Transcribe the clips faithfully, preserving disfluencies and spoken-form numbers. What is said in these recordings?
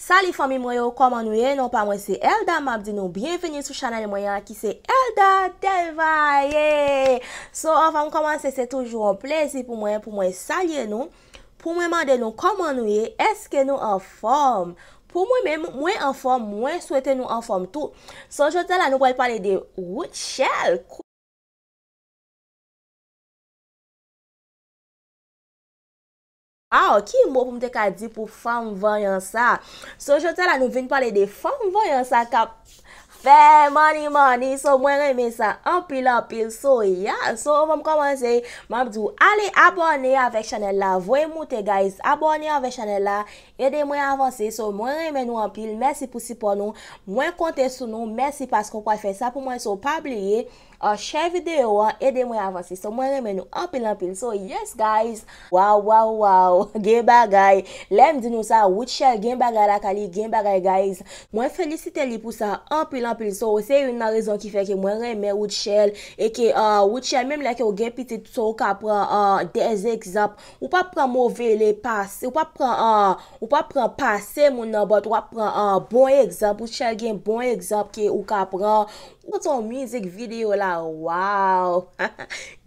Salut fanmi mwen yo, kòman nou ye? Non pa mwen se Elda, m ap di nou byenveni sou chanèl mwen an ki se Elda Delvaye. So, anvan m kòmanse, se toujou yon plezi pou mwen, pou mwen salye nou, pou mwen mande nou kòman nou ye, èske nou anfòm? Pou mwen menm, mwen anfòm, mwen swete nou anfòm tou. So, jodi a la, nou pral pale de Rutshelle. Waw, ki mo pou m te ka di pou fanm vanyan sa? So, jodi a la, nou vin pale de fanm vanyan sa k ap fè money, money. So, mwen renmen sa anpil, anpil. So, yeah. So, anvan m kòmanse, m ap di w, ale abòne avèk chanèl la. Voye moute, guys. Abòne avèk chanèl la. Ede mwen avanse. So, mwen renmen nou anpil. Mèsi pou sipò nou. Mwen konte sou nou. Mèsi paske w pral fè sa pou mwen. So, pa bliye, uh, share videyo an, ede mwen avanse. So, mwen renmen nou anpil, anpil. So, yes, guys. Waw, waw, waw. Gen bagay. Lè m di nou sa, Rutshelle gen bagay lakay li, gen bagay, guys. Mwen felisite li pou sa anpil, anpil. So, se youn nan rezon ki fè ke mwen renmen Rutshelle. E ke, uh, Rutshelle, menm lè ke w gen pitit, so, ou ka pran, uh, des egzanp. Ou p ap pran move le pase, ou p ap pran, uh, ou p ap pran pase moun nan, but w ap pran, uh, bon egzanp. Rutshelle gen bon egzanp ke ou ka pran. Ou kontan mizik videyo la, waw!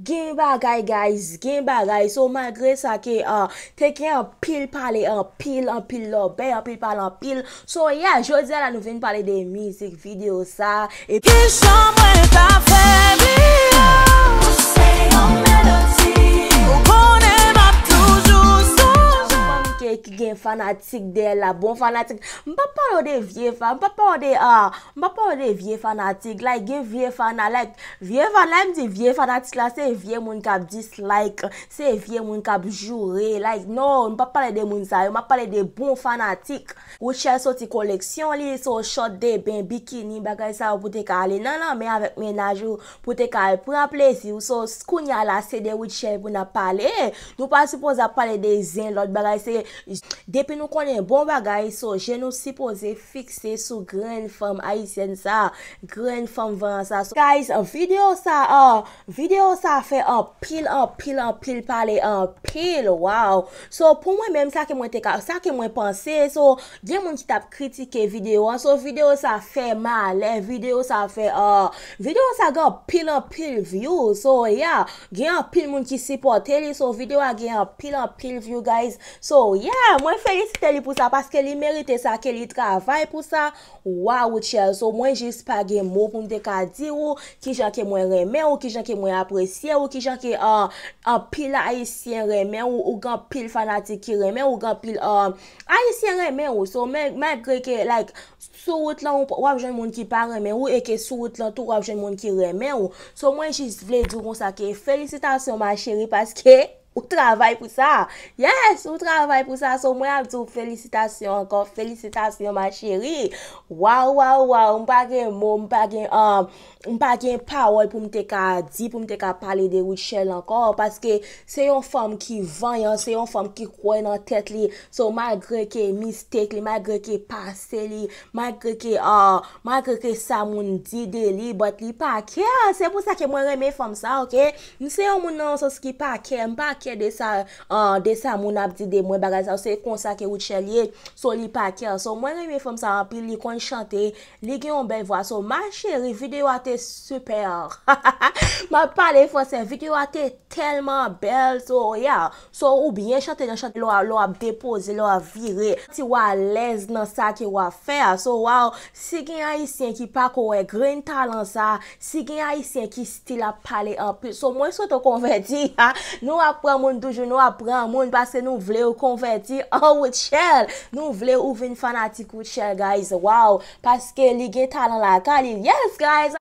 Gen bagay, guys, gen bagay. So, malgre sa ke, ah, te gen anpil pale, anpil, anpil lòbèy, anpil pale, anpil. So, yeah, jodi a la, nou vin pale de mizik videyo sa. E kijan mwen ka fè li, oh? Ou se yon melodi. Ou konnen m ap toujou sonje. Fanm ke, ki gen fanatik dèyè l la, bon fanatik. M p ap pale w de vye fa, m p ap pale w de, ah, M pa pale de vye fanatik, like, gen vye fana-, like, vye fana-, lè m di vye fanatik la, se vye moun k ap dislike, se vye moun k ap joure, like, non, m pa pale de moun sa yo, m ap pale de bon fanatik. Rutshelle soti koleksyon li, so short de ben, bikini, bagay sa yo pou te ka ale nan lanmè avèk mennaj ou, pou te ka al pran plezi w. So, s-, kounye a la, se de Rutshelle pou n ap pale. Nou pa sipoze ap pale de zen, lòt bagay, se, depi nou konnen bon bagay, so, je nou sipoze fikse sou grenn fanm ayisyèn sa, grenn fanm vanyan sa. So, guys, videyo sa, ah, videyo sa fè anpil, anpil, anpil pale, anpil, waw. So, pou mwen menm, sa ke mwen te ka, sa ke mwen panse, so, gen moun ki t ap kritike videyo an. So, videyo sa fè malè, videyo sa fè, ah, videyo sa gen anpil, anpil view. So, yeah, gen anpil moun ki sipòte li. So, videyo a gen anpil, anpil view, guys. So, yeah, mwen felisite li pou sa, paske li merite sa, ke li travay pou sa. Waw, Rutshelle. So, mwen jis pa gen mo pou m te ka di ou, kijan ke mwen renmen ou, kijan ke mwen apresye ou, kijan ke, ah, anpil Ayisyen renmen ou, ou gen anpil fanatik ki renmen ou, gen anpil, ah, Ayisyen renmen ou. So, men, malgre ke, like, sou wout lan, ou, w ap jwenn moun ki pa renmen ou, e ke sou wout lan tou, w ap jwenn moun ki renmen ou. So, mwen jis vle di w konsa ke felisitasyon, ma chérie, paske ou travay pou sa. Yes, ou travay pou sa. So, mwen ap di w felisitasyon ankò, felisitasyon, ma chérie. Waw, waw, waw, m pa gen mo, m pa gen, um, m pa gen pawòl pou m te ka di, pou m te ka pale de Rutshelle ankò, paske se yon fanm ki vanyan, se yon fanm ki kwè nan tèt li. So, malgre ke mistake li, malgre ke pase li, malgre ke, ah, malgre ke sa moun di de li, but li pa care. Se pou sa ke mwen renmen fanm sa, oke? M se yon moun nan yon sans ki pa care, m pa care de sa, ah, de sa moun ap di de mwen, bagay sa yo. Se konsa ke Rutshelle ye. So, li pa care. So, mwen renmen fanm sa anpil, li konn chante, li gen yon bèl vwa. So, ma chérie, videyo a te super. M ap pale fransè, videyo a te tèlman bèl. So, yeah. So, ou byen chante nan chante, lè w, lè w ap depoze, lè w ap vire. Santi w alèz nan sa ke w ap fè a. So, waw, si gen Ayisyen ki pako wè grenn talan sa, si gen Ayisyen ki still ap pale anpil. So, mwen swete w konvèti, ha. Nou ap pran moun toujou, nou ap pran moun paske nou vle w konvèti an Rutshelle. Nou vle ou vin fanatik Rutshelle, guys. Waw, paske li gen talan lakay li. Yes, guys.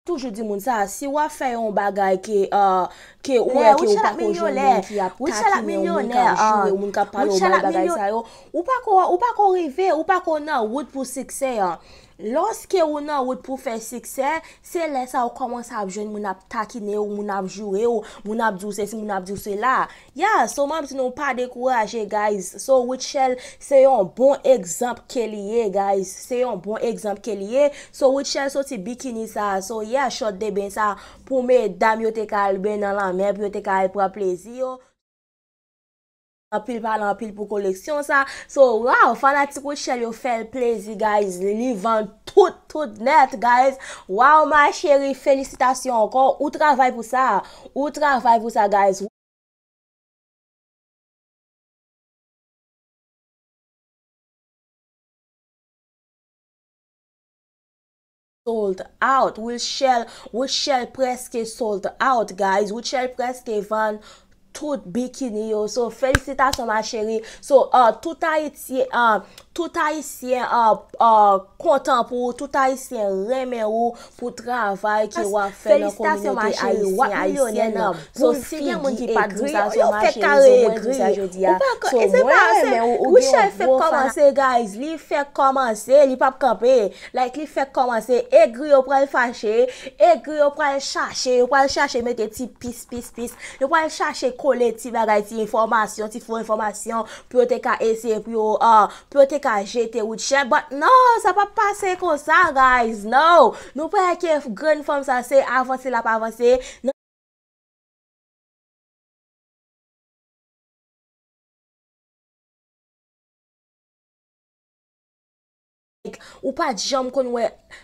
Toujou di moun sa, si w ap fè yon bagay ke, ah, ke ou wè ke ou pako jwenn moun ki ap takinen w, moun k ap joure w, moun k ap pale w mal, bagay sa yo, ou pako, ou pako rive, ou pako nan wout pou siksè an. Lòske ou nan wout pou fè siksè, se lè sa ou kòmanse ap jwenn moun ap takinen w, moun ap joure w, moun ap di w sesi, moun ap di w sela. Yeah, so m ap di nou pa dekouraje, guys. So, Rutshelle, se yon bon egzanp ke li ye, guys. Se yon bon egzanp ke li ye. So, Rutshelle soti bikini sa. So, yeah, short de ben sa pou medam yo te ka al ben nan lanmè, pou yo te ka al pran plezi yo. anpil pale anpil pou koleksyon sa. So, wow, fanatik Rutshelle yo fè l plezi, guys. Li vann tout, tout nèt, guys. Wow, ma chérie, felisitasyon ankò. Ou travay pou sa. Ou travay pou sa, guys. Sold out. Rutshelle, Rutshelle prèske sold out, guys. Rutshelle prèske vann tout bikini yo. So, felisitasyon, ma chérie. So, uh, tout Ayisyen, uh, tout Ayisyen, uh, uh, kontan pou ou, tout Ayisyen renmen ou pou travay ke w ap fè nan kominote ayisyen, ayisyèn nan. So, si gen moun ki pa t di sa, so, ma chérie, so, mwen di sa jodi a. So, mwen renmen ou, ou gen yon gwo fanatik. Rutshelle fèk kòmanse, guys. Li fèk kòmanse, li p ap kanpe. Like, li fèk kòmanse, egri yo pral fache, egri yo pral chache, yo pral chache mete ti pis, pis, pis. Yo pral chache kole ti bagay, ti enfòmasyon, ti fo enfòmasyon, pou yo te ka eseye, pou yo, ah, pou yo te ka jete Rutshelle. But no, sa p ap pase konsa, guys. No! Nou pa wè ke grenn fanm sa, se avanse l ap avanse. Ou pa t janm konn wè,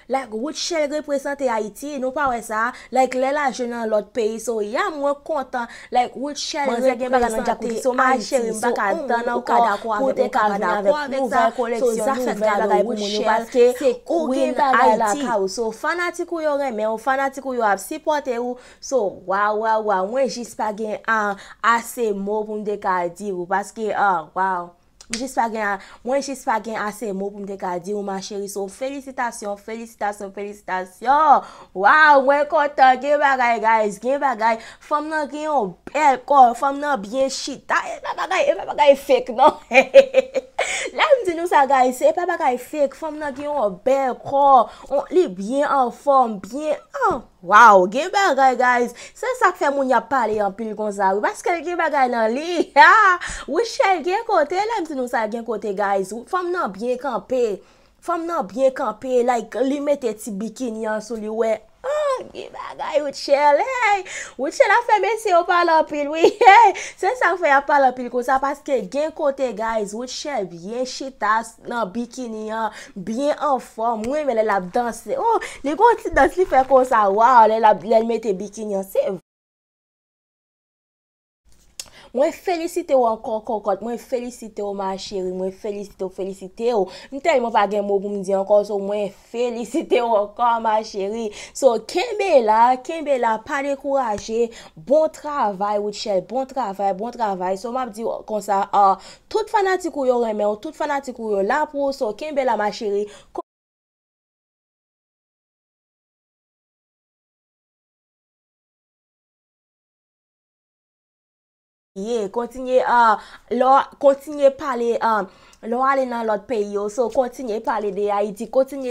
like, Rutshelle reprezante Ayiti, nou pa wè sa, like, lè l al jwe nan lòt peyi, so, yeah, mwen kontan, like, Rutshelle reprezante, ay, cheri, m pa ka tann ankò pou w te ka vin avèk nouvèl koleksyon, nouvèl bagay pou moun yo, paske ou gen bagay lakay ou, so, fanatik ou yo renmen ou, fanatik ou yo ap sipòte ou, so, waw, waw, waw, mwen jis pa gen, ah, ase mo pou m te ka di ou, paske, ah, waw. M jis pa gen a-, mwen jis pa gen ase mo pou m te ka di ou, ma chérie. So, felisitasyon, felisitasyon, felisitasyon. Waw, mwen kontan. Gen bagay, guys, gen bagay. Fanm nan gen yon bèl kò. Fanm nan byen chita. E pa bagay, e pa bagay fake, non. Lè m di nou sa, guys, se pa bagay fake. Fanm nan gen yon bèl kò. On, li byen anfòm, byen, ah. Waw, gen bagay, guys. Se sa k fè moun y ap pale anpil konsa, wi. Paske l gen bagay nan li. Ha! Rutshelle gen kote, lè m di nou sa, gen kote, guys. Fanm nan byen kanpe. Fanm nan byen kanpe. Like, li mete ti bikini an sou li, wè. Ah, gen bagay, Rutshelle. Hey! Rutshelle ap fè mesye yo pale anpil, wi. Hey! Se sa k fè y ap pale anpil konsa, paske gen kote, guys. Rutshelle byen chita nan bikini an. Byen anfòm. Mwen renmen lè l ap danse. Oh, li gon ti dans li fè konsa. Waw, lè l ap, lè l mete bikini an. Se, mwen felisite w ankò, kòkòt. Mwen felisite w, ma chérie. Mwen felisite w, felisite w. M tèlman pa gen mo pou m di ankò, so mwen felisite w ankò, ma chérie. So, kenbe la, kenbe la, pa dekouraje. Bon travay, Rutshelle. Bon travay, bon travay. So, m ap di w konsa, ah, tout fanatik ou yo renmen w, tout fanatik ou yo la pou ou, so kenbe la, ma chérie. Ko-, ye, kontinye, ah, lè w, kontinye pale, ah, lè w ale nan lòt peyi yo, so kontinye pale de Ayiti, kontinye